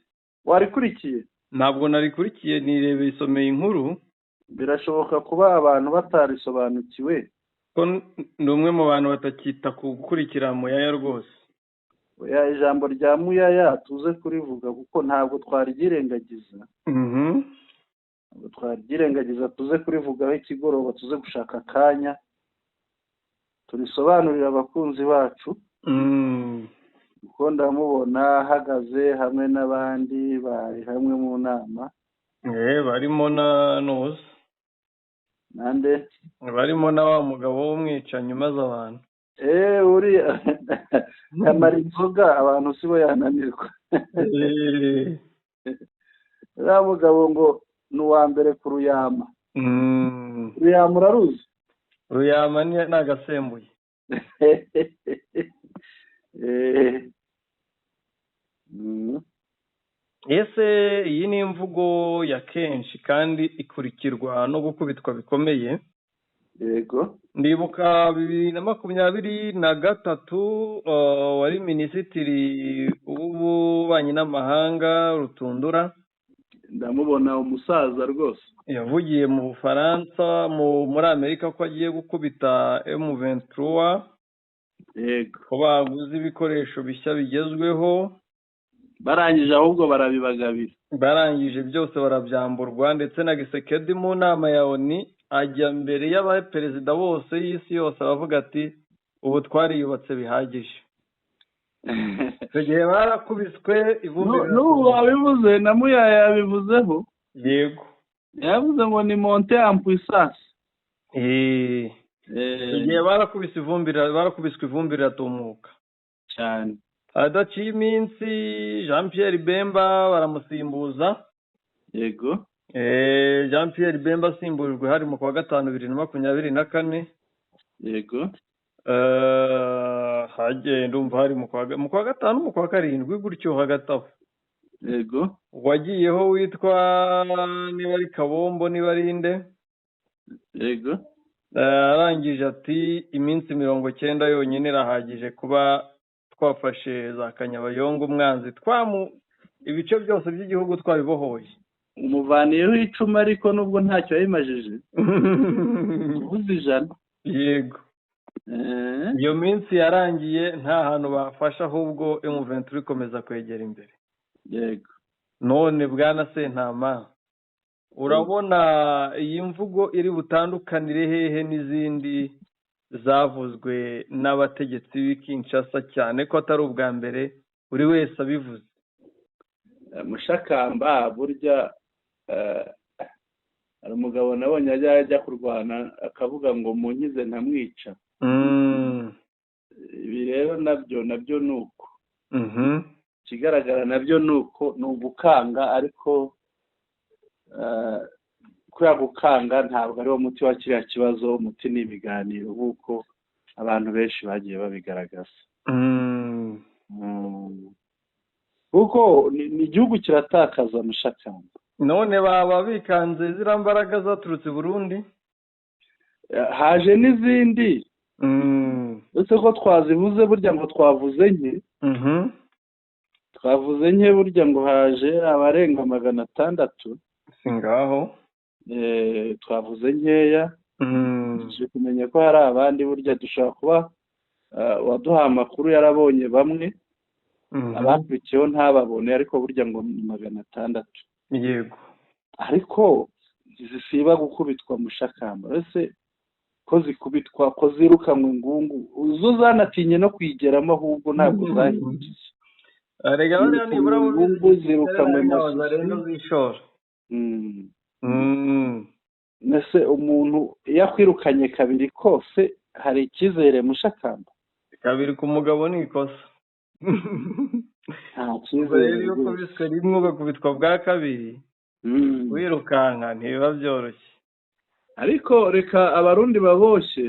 Warikurikiye? Ntabwo narikurikiye, nirebeye isomeye inkuru. Birashoboka kuba abantu batarisobanukiwe. Ko ni umwe mu bantu batakita ku gukurikira Muyaya rwose. Oya, ijambo rya Muyaya tuze kurivuga kuko ntabwo twaryirengagiza. Ntabwo twaryirengagiza, tuze kurivugaho ikigoroba, tuze gushaka akanya turisobanurira abakunzi bacu. Kuko ndamubona ahagaze hamwe n'abandi bari hamwe mu nama. Barimo na Nuzi. Nande? Barimo na wa mugabo w'umwicanyi umaze abantu. Uriya yamara inzoga abantu sibo yananirwa. Uriya mugabo ngo ni uwa mbere ku ruyama. Ruyama uraruzi? Ruyama ni agasembuye. Ese iyi ni imvugo ya kenshi kandi ikurikirwa no gukubitwa bikomeye. Yego. Ndibuka 2023 wari minisitiri w'ububanyi n'amahanga Rutundura. Ndamubona umusaza rwose. Yavugiye mu Bufaransa, muri Amerika ko agiye gukubita M23. Yego. Ko baguze ibikoresho bishya bigezweho. Barangije ahubwo barabibagabira. Barangije byose barabyamburwa, ndetse na Gisekedi mu nama ya ONU ajya mbere y'abaperezida bose y'isi yose aravuga ati ubu twariyubatse bihagije. Icyo gihe barakubiswe ivumbi. N'ubu babivuze na Muyaya yabivuzeho. Yego. Yavuze ngo ni monte en puissance. Icyo gihe barakubise ivumbi, barakubiswe ivumbi riratumuka cyane. Adaciye iminsi Jean Pierre Bemba baramusimbuza. Yego. Jean Pierre Bemba asimbujwe hari mu kwa 5 2024. Yego. Hagiye ndumva hari mu kwa 5 mu kwa 7 gutyo hagati aho. Yego. Wagiyeho witwa niba ari Kabombo niba ari inde. Yego. Arangije ati iminsi 90 yonyine irahagije kuba twafashe za Kanyabayonga umwanzi twamu ibice byose by'igihugu twabibohoye. Umuvaniyeho icumi ariko nubwo ntacyo yayimajije. Uvuze 100. Yego. Iyo minsi yarangiye nta hantu bafasha, ahubwo M23 ikomeza kwegera imbere. Yego. None bwana Sentama, urabona iyi mvugo iri butandukanire hehe n'izindi zavuzwe n'abategetsi b'i Kinshasa, cyane ko atari ubwa mbere buri wese abivuze? Mushakamba burya hari umugabo nabonye ajya kurwana akavuga ngo munyize ntamwica. Ibi rero nabyo ni uko. Ikigaragara nabyo ni uko ni ugukanga, ariko kuriya gukanga ntabwo ari wo muti wa kiriya kibazo. Umuti ni ibiganiro nk'uko abantu benshi bagiye babigaragaza. Kuko ni igihugu kiratakaza Mushakamba. None baba bikanze ziriya mbaraga zaturutse Burundi. Haje n'izindi. Uretse ko twazivuze burya ngo twavuze nke. Twavuze nke burya ngo haje abarenga 600. Singaho. Twavuze nkeya. Tuje kumenya ko hari abandi burya dushobora kuba waduha amakuru yarabonye bamwe. Abakurikiyeho ntababone ariko burya ngo ni 600. Yego. Ariko zisiba gukubitwa mushakamba. Ese ko zikubitwa ko zirukanwe ngungu zo zanatinye no kwigeramo ahubwo ntabwo zahinduye. Arega bariya nibura ngungu zirukanwe zishora. Nese umuntu yakwirukanye kabiri kose hari icyizere mushakamba. Kabiri ku mugabo ni ikosa. Nta cyizere. Iyo kubiswe rimwe ugakubitwa bwa kabiri wirukanka ntibiba byoroshye. Ariko reka abarundi baboshye.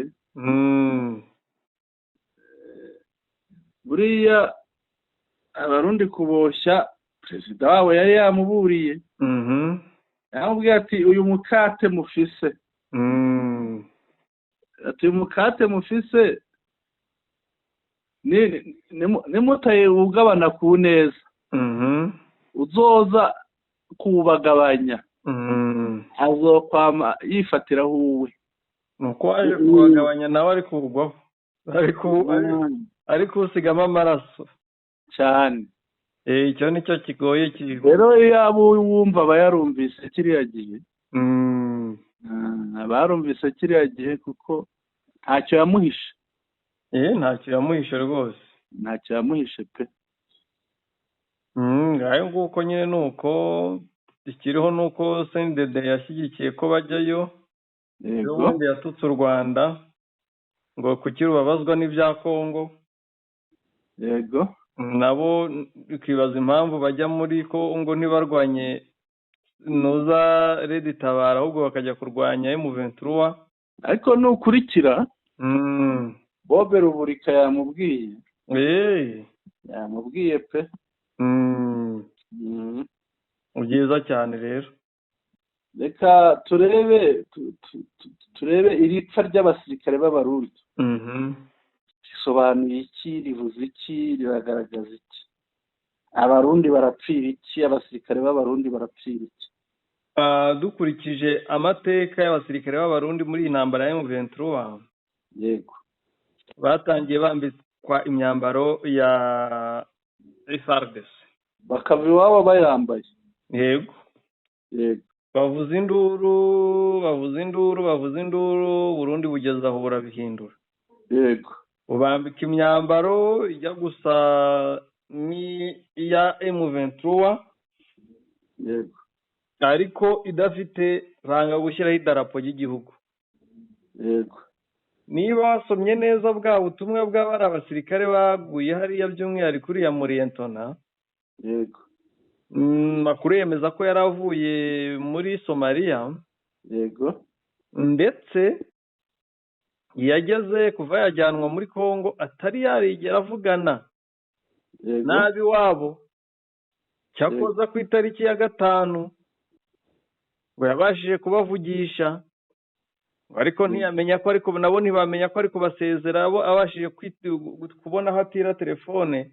Buriya abarundi kuboshya perezida wabo yari yamuburiye. Yamubwiye ati uyu mukate mufise. Ati uyu mukate mufise nimutaye ugabana ku neza. Uzoza kuwubagabanya. Azokwama yifatira huwe. Nuko aje kubagabanya nawe ari kugwaho. Ari kusigamo amaraso cyane. Icyo nicyo kigoye kiri. Rero iyo abo wumva bayarumvise kiriya gihe. Abarumvise kiriya gihe kuko ntacyo yamuhishe. Ntacyo yamuhishe rwose. Ntacyo yamuhishe pe. Ngayo nguko nyine nuko ikiriho nuko CNDD yashyigikiye ko bajyayo. Yego. Ubundi yatutse u Rwanda ngo kuki rubabazwa n'ibya Kongo. Yego. Nabo ukibaza impamvu bajya muri Kongo ntibarwanye nuza Red Tabara ahubwo bakajya kurwanya M23. Ariko nukurikira Bobe Ruburika yamubwiye. Yamubwiye pe. Byiza cyane rero. Reka turebe turebe iripfa ry'abasirikare b'abarundi. Risobanuye iki, rivuze iki, riragaragaza iki? Abarundi barapfira iki? Abasirikare b'abarundi barapfira iki? Dukurikije amateka y'abasirikare b'abarundi muri iyi ntambara ya M23. Yego. Batangiye bambikwa imyambaro ya FARDC. Bakava iwabo bayambaye. Yego. Yego. Bavuza induru, bavuza induru, bavuza induru, Burundi bugeze aho burabihindura. Yego. Ubambika imyambaro ijya gusa ni iya M23. Yego. Ariko idafite ranga gushyiraho idarapo ry'igihugu. Yego. Niba wasomye neza bwa butumwa bw'abari abasirikare baguye hariya by'umwihariko uriya Muriyentona. Yego. Makuru yemeza ko yaravuye muri Somalia. Yego. Ndetse yageze kuva yajyanwa muri Kongo atari yarigera avugana nabi wabo. Cyakoza ku itariki ya 5 ngo yabashije kubavugisha, ariko ntiyamenya ko ariko nabo ntibamenya ko ariko basezera abo abashije kubona aho atira telefone.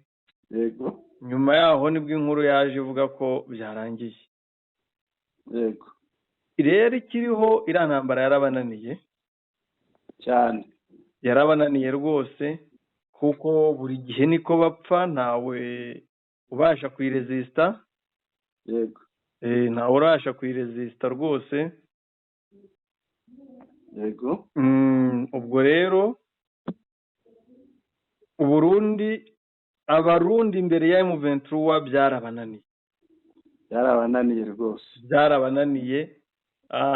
Yego. Nyuma yaho nibwo inkuru yaje ivuga ko byarangiye. Yego. Rero ikiriho iriya ntambara yarabananiye cyane. Yarabananiye rwose kuko buri gihe niko bapfa ntawe ubasha kuyiresista. Yego. Ntawe urasha kuyiresista rwose. Yego. Ubwo rero Uburundi abarundi imbere ya M23 byarabananiye. Byarabananiye rwose. Byarabananiye.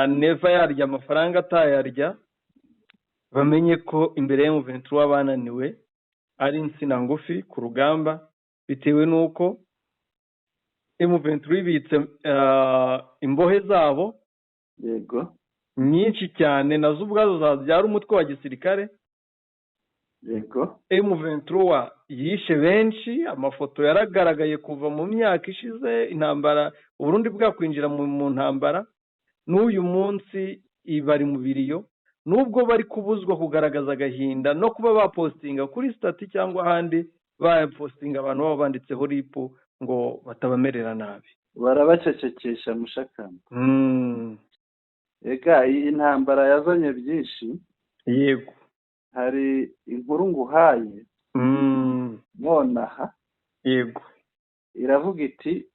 Neva yarya amafaranga atayarya bamenye ko imbere ya M23 bananiwe ari insina ngufi ku rugamba bitewe nuko M23 ibitse imbohe zabo. Yego. Nyinshi cyane nazo ubwazo zabyara umutwe wa gisirikare. Yego. M23 yishe benshi, amafoto yaragaragaye kuva mu myaka ishize intambara Uburundi bwakwinjira mu ntambara n'uyu munsi ibari mu biriyo. Nubwo bari kubuzwa kugaragaza agahinda no kuba bapostinga kuri status cyangwa ahandi, bapostinga abantu baba banditseho RIP ngo batabamerera nabi. Barabacecekesha, Mushakamba. Ega iyi ntambara yazanye byinshi. Hari inkuru nguhaye nonaha. Iravuga iti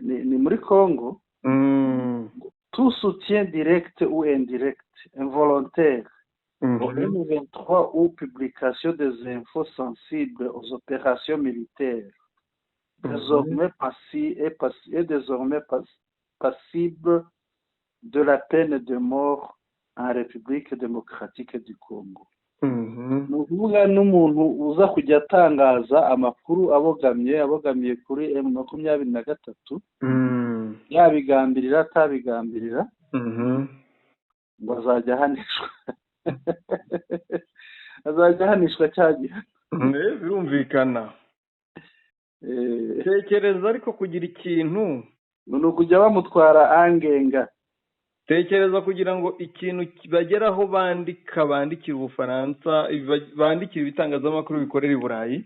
ni muri Congo: "Tout soutien direct ou indirect, involontaire au M23 ou publication des infos sensibles aux opérations militaires est désormais passible de la peine de mort en République démocratique du Congo." Ni ukuvuga n'umuntu uza kujya atangaza amakuru abogamiye kuri M23, yabigambirira atabigambirira, ngo azajya ahanishwa cya gihano. Birumvikana. Tekereza ariko kugira ikintu Ni ukujya bamutwara angenga. Tekereza kugira ngo ikintu bageraho bandika, bandikira Ubufaransa, bandikira ibitangazamakuru bikorera i Burayi,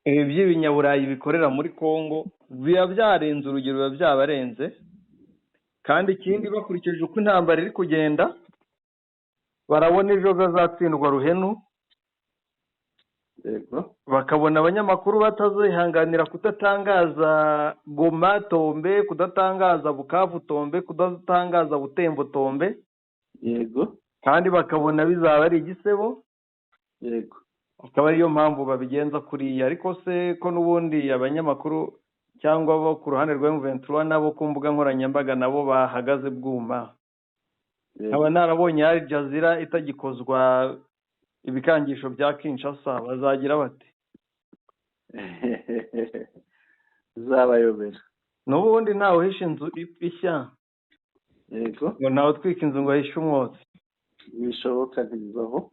by'ibinyaburayi bikorera muri Congo, biba byarenze urugero, biba byabarenze. Kandi ikindi, bakurikije uko intambara iri kugenda, barabona ejo bazatsindwa ruhenu. Bakabona abanyamakuru batazihanganira kudatangaza Goma tombe, kudatangaza Bukavu tombe, kudatangaza Butembo tombe. Kandi bakabona bizaba ari igisebo. Akaba ariyo mpamvu babigenza kuriya. Ariko se ko n'ubundi abanyamakuru cyangwa bo ku ruhande rwa M23 nabo ku mbuga nkoranyambaga nabo bahagaze bwuma, nkaba narabonye Al Jazeera itagikozwa ibikangisho bya Kinshasa, bazagira bate? Bizabayobera. N'ubundi ntawe uhisha inzu ishya. Ngo ntawe utwika inzu ngo ahishe umwotsi. Bishoboka, ntibibaho.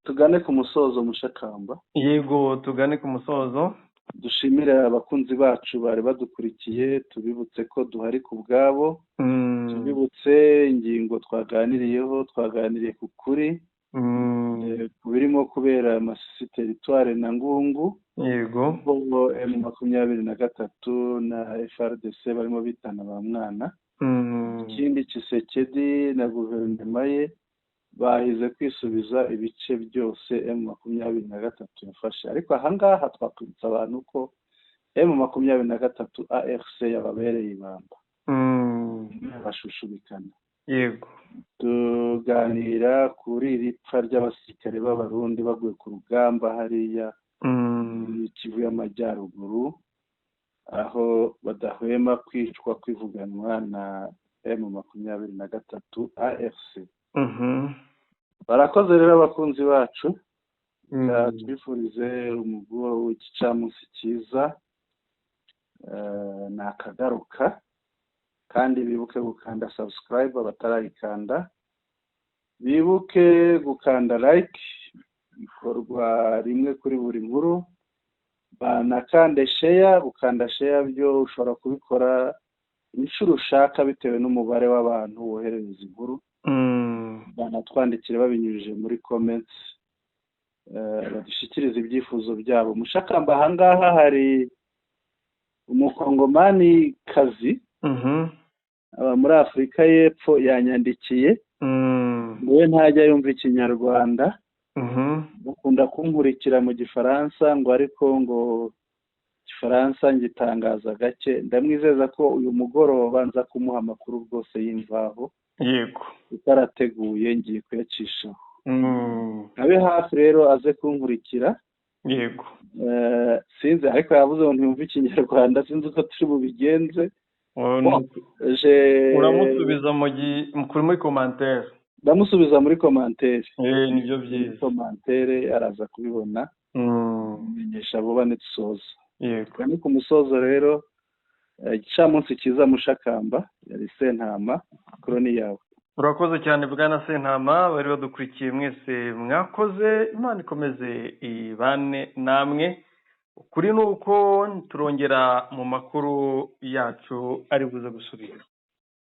Tugane ku musozo, Mushakamba. Yego, tugane ku musozo. Dushimire abakunzi bacu bari badukurikiye, tubibutse ko duhari ku bwabo. Tubibutse ingingo twaganiriyeho. Twaganiriye ku kuri ku birimo kubera Masisi territoire na Ngungu, bo M23 na FARDC barimo bitana ba mwana. Ikindi, Tshisekedi na guverinoma ye bahize kwisubiza ibice byose M23 yafashe, ariko ahangaha twakwibutsa abantu ko M23 AFC yababereye ibamba, bashushubikana. Tuganira kuri iri pfa ry'abasirikare b'Abarundi baguye ku rugamba hariya muri Kivu y'Amajyaruguru, aho badahwema kwicwa, kwivuganwa na M23 AFC. Barakoze rero abakunzi bacu. Twifurize umugoroba w'igicamunsi cyiza. Ni akagaruka, kandi bibuke gukanda subscribe abatarayikanda, bibuke gukanda like, bikorwa rimwe kuri buri nkuru, banakande share. Gukanda share byo ushobora kubikora inshuro ushaka bitewe n'umubare w'abantu woherereza inkuru. Banatwandikire babinyujije muri comments, badushyikirize ibyifuzo byabo. Mushakamba, ahangaha hari Umukongomani kazi aba muri Afurika y'Epfo yanyandikiye ngo we ntajya yumva Ikinyarwanda, bakunda kunkurikira mu Gifaransa, ngo ariko ngo Igifaransa ngitangaza gake. Ndamwizeza ko uyu mugoroba nza kumuha amakuru rwose y'imvaho utarateguye, ngiye kuyacishaho. Abe hafi rero aze kunkurikira. Sinzi, ariko yavuze ngo ntiyumve Ikinyarwanda, sinzi uko turi bubigenze. Uramusubiza muri commentaire. Ndamusubiza muri commentaire. Nibyo byiza. Commentaire araza kubibona, menyesha vuba nitusoza. Ni ku musozo rero. Igicamunsi cyiza, Mushakamba. Yari Sentama, koroni yawe. Urakoze cyane, bwana Sentama. Bari badukurikiye mwese mwakoze, Imana ikomeze ibane namwe. Ukuri ni uko turongera mu makuru yacu ari buze gusubira.